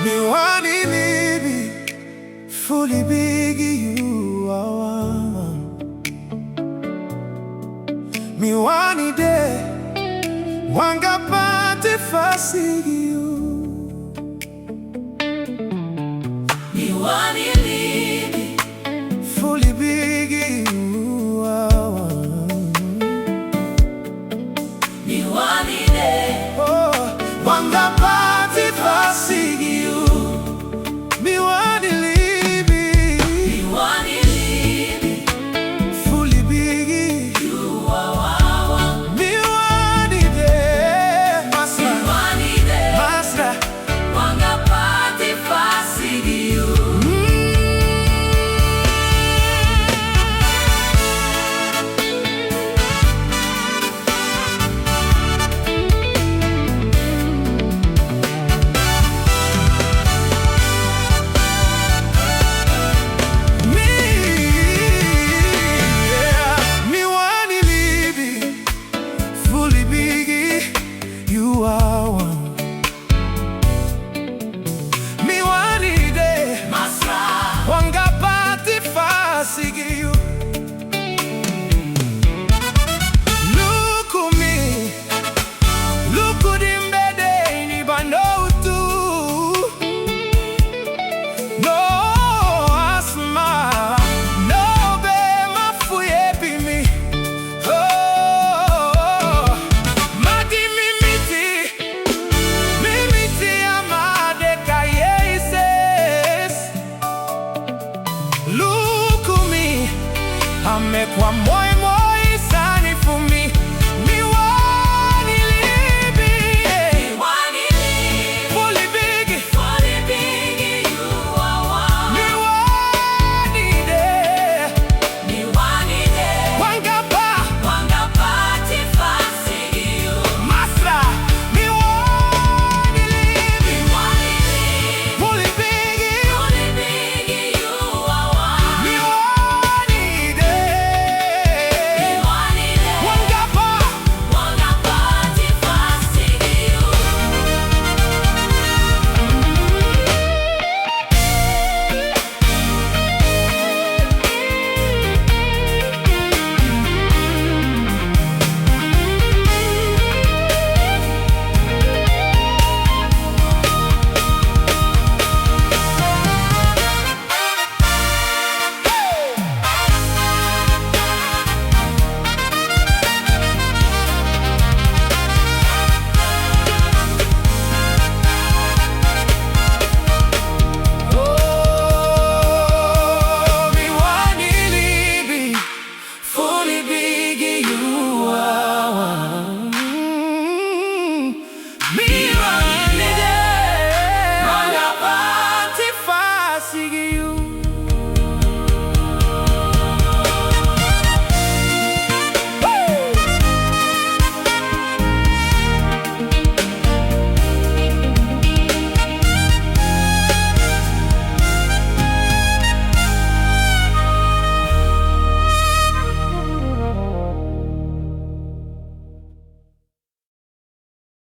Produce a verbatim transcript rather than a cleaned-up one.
Mi wani libi fu libigi yu wawan. Mi wani de wan ga pati fasi gi yu. Mi wani libi fu libigi yu wawan. Mi wani de, oh, wan ga pati fasi gi yu. Mi wani libi, mi wani libi fu libigi yu wawan. Mi wani de, Masra, mi wani de, Masra, wan ga pati fasi gi yu. Mi, yeah, mi wani libi fu libigi yu wawan. Mi wani de, Masra, wan ga pati fasi gi yu. Luku mi, luku di mi ben de ini banowtu. No a sma no ben man fu yepi mi. Oh, ma di mi miti, mi miti a man di e kai Yesus. Luku mi, a meki wan